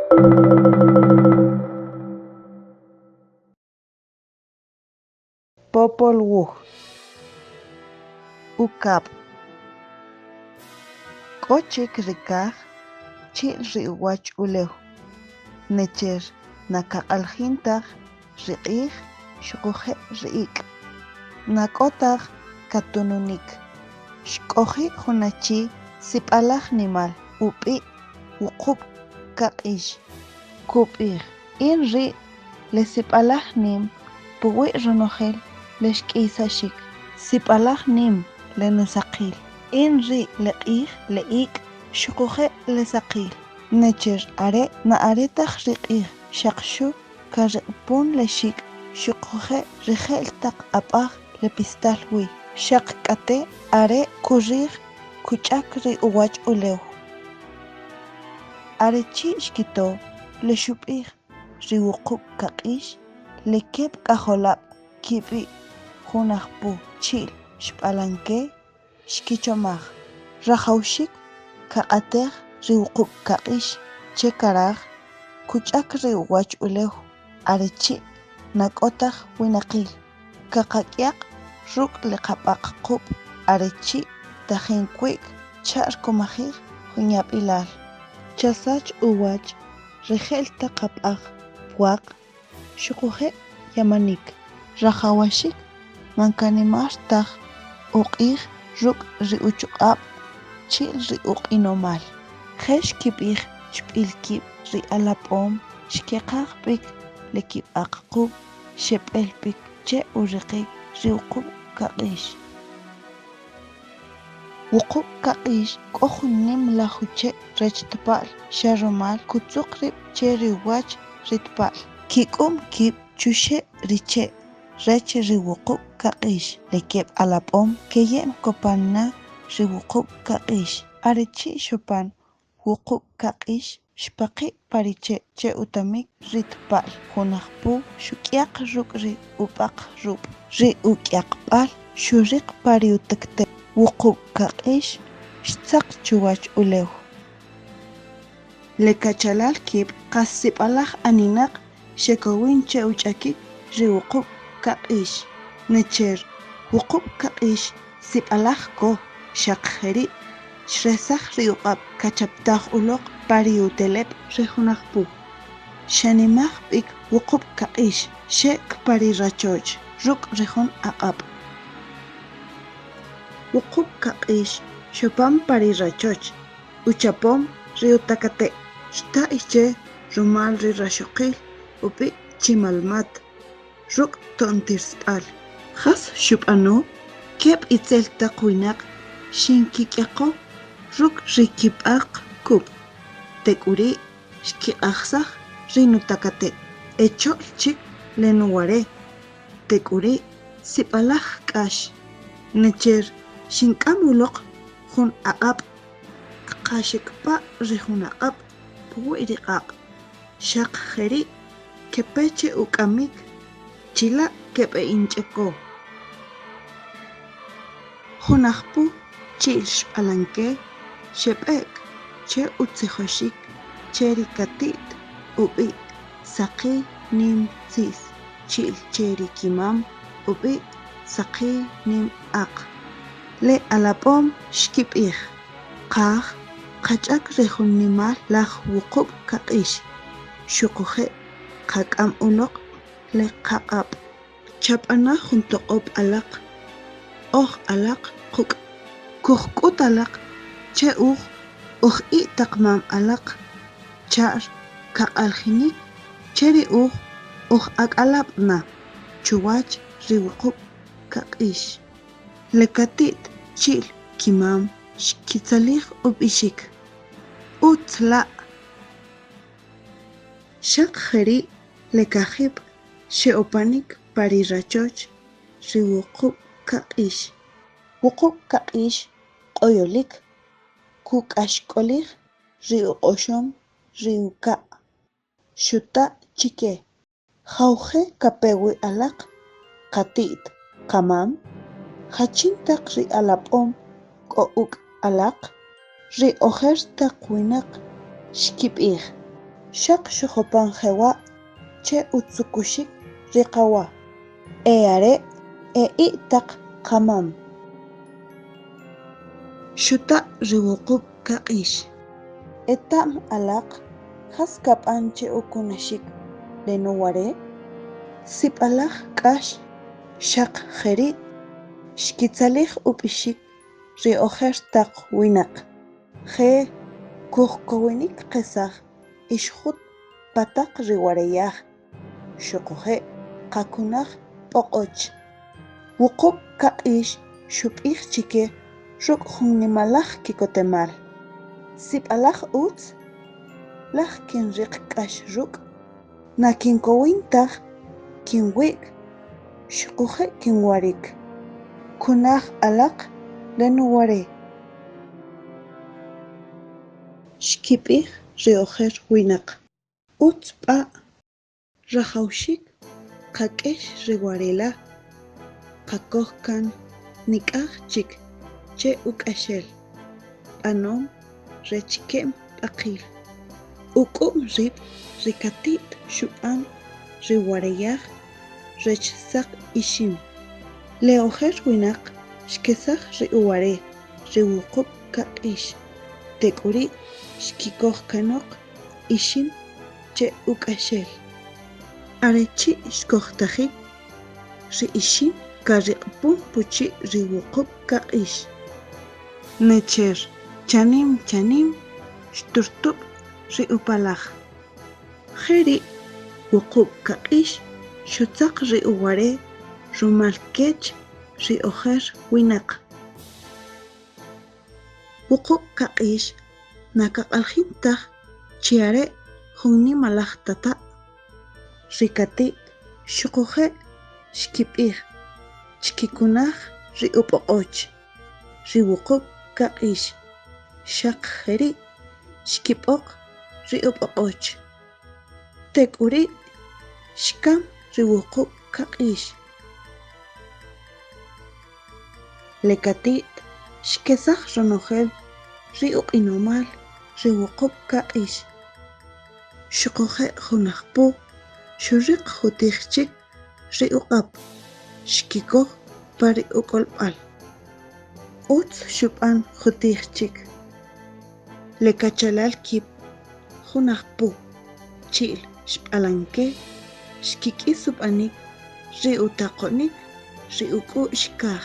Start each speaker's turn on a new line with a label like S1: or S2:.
S1: Popol Wuj. Ukab'. K'o chik ri kaj chi'l ri uwach ulew, necher na kaq'alajin taj ri q'ij xuquje' ri ik', na k'o taj katununik. Xk'oji' jun achi sib'alaj nimal ub'i' Wuqub' Kaq'ix. Kub'ij: In ri' le sib'alaj nim puwi' ronojel le xk'iysaxik, sib'alaj nim le nusaqil. In ri' le q'ij, le ik' xuquje' le saqil. Necher are na are taj ri q'ij, xaq xu kariqpun le xik' xuquje' ri je'l taq ab'aj le pistal wi, xaq k'ate' are kurij kuch'ak ri uwach ulew. Are chi' xkito le xub'ij ri Wuqub' Kaq'ix, le keb' k'ajolab' kib'i' Junajpu chi'l Xb'alanke xkichomaj, Rajawaxik kaq'atej ri Wuqub' Kaq'ix che karaj kuch'ak ri uwach ulew are chi' na k'o taj winaqil. Kaqak'yaq ruk' le qab'aq qub' are chi' tajin kwi'k cha'r kumajij jun yab'ilal. Chasach uwach ri je'l taq ab'aj, pwaq xuquje' yamanik. Rajawaxik man kanimar taj uq'ij ruk' ri uchuq'ab' chi'l ri uq'inomal. Je xkib'ij chb'il kib' ri alab'om xkeqaj b'ik le kib'aq qub' xeb'el b'ik che uriqik ri Wuqub' Kaq'ix. Wuqub' Kaq'ix k'o jun nim laj uche' rech tpa'l xa rumal kutzuq rib' che ri uwach ri tpa'l. Kik'u'm kib' chuxe' ri che' rech ri Wuqub' Kaq'ix. Le keb' alab'om keye'm kopan na ri Wuqub' Kaq'ix. Are chi' xopan Wuqub' Kaq'ix xpaqi' pa ri che' che utamik ri tpa'l Junajpu xuk'yaq ruk' ri ub'aq rub'. Ri uk'yaqb'al xuriq pa ri utekte Wuqub' Kaq'ix xtzaq chuwach ulew. Le kachalal kib' qas sib'alaj aninaq xekowin che uch'akik ri Wuqub' Kaq'ix. Necher Wuqub' Kaq'ix sib'alaj ko, xaq jeri' xresaj ri uq'ab' kachaptaj uloq pa ri uteleb' ri Junajpu. Xanimaj b'ik Wuqub' Kaq'ix, xe'k pa ri rachoch ruk' ri jun aq'ab'. Wuqub' Kaq'ix xopan pa ri rachoch, uchapom ri utakate', xta'y che rumal ri raxoqil ub'i' Chimalmat, ruk' to'ntirsb'al. Jas xub'ano? Keb' itzel taq winaq xinkik'yaqo ruk' ri kib'aq kub', tek'uri' xkiq'ajsaj ri nutakate' e cho'l chik le nuware, tek'uri' sib'alaj k'ax. Necher xink'am uloq jun aq'ab' kqaxekb'a' ri jun aq'ab' puwi' ri q'aq', xaq jeri' kepe che uk'amik, chila' keb'e'inch'eko. Junajpu chi'l Xb'alanke xeb'ek che utzijoxik che ri kati't ub'i' Saqi Nim Tzis chi'l che ri kimam ub'i' Saqi Nim Aq. Le alab'om xkib'ij, Qaj qach'ak ri jun nimal laj Wuqub' Kaq'ix, xuquje' qak'am uloq le qaq'ab'. Chab'ana jun toq'ob' alaq, oj alaq quk'. Kujk'ut alaq che uj uj i' taq mam alaq, cha'r kaq'aljinik che ri uj uj ak'alab' na chuwach ri Wuqub' Kaq'ix. Le kati't chi'l kimam xkitzalij ub'ixik, Utz la'! Xaq jeri' le kajib' xe'opanik pa ri rachoch ri Wuqub' Kaq'ix. Wuqub' Kaq'ix q'oyolik, kuk'axk'olij ri uq'oxom ri uka'. Xuta' chike, Jawje' kape wi alaq, qati't, qamam? Jachin taq ri alab'om k'o uk' alaq? Ri ojer taq winaq xkib'ij, Xaq xujopan jewa' che utzukuxik ri qawa. E are' e i' taq qamam. Xuta' ri Wuqub' Kaq'ix. Eta'm alaq jas kab'an che ukunaxik le nuware? Sib'alaj k'ax, xaq jeri' xkitzalij ub'ixik ri ojer taq winaq. Je' kujkowinik qesaj ixjut pa taq ri wareyaj xuquje' qakunaj b'oq'och. Wuqub' Kaq'ix xub'ij chike ruk' jun nimalaj ki'kotemal. Sib'alaj utz, laj kinriq k'ax ruk', na kinkowin taj kinwi'k xuquje' kinwarik. Kunaj alaq le nuware. Xkib'ij ri ojer winaq. Utz b'a', rajawaxik qak'ex ri ware la, qakoj kan nik'aj chik che uk'axel, b'anom rech ke'm b'aqil. Uk'u'm rib' ri kati't xub'an ri wareyaj rech saq ixim. Le ojer winaq xkesaj ri uware ri Wuqub' Kaq'ix, tek'uri' xkikoj kanoq ixim che uk'axel. Are chi' xkojtajik, ri ixim kariq'pun puchi' ri Wuqub' Kaq'ix. Necher chanim chanim xturtub' ri upalaj. Jeri' Wuqub' Kaq'ix xutzaq ri uware rumal kech ri ojer winaq. Wuqub' Kaq'ix na kaq'aljin taj chi are jun nimalaj tata'. Ri kati't xuquje' xkib'ij chkikunaj ri ub'oq'och ri Wuqub' Kaq'ix, xaq jeri' xkib'oq ri ub'oq'och. Tek'uri' xkam ri Wuqub' Kaq'ix. Le kati't xkesaj ronojel ri uq'inomal ri Wuqub' Kaq'ix. Xuquje' Jun Ajpu xuriq jutij chik ri uq'ab' xkikoj pa ri uk'olb'al. Utz xub'an jutij chik. Le kachalal kib' Jun Ajpu chi'l Xb'alanke xkik'is ub'anik ri utaqo'nik ri uk'u'x kaj.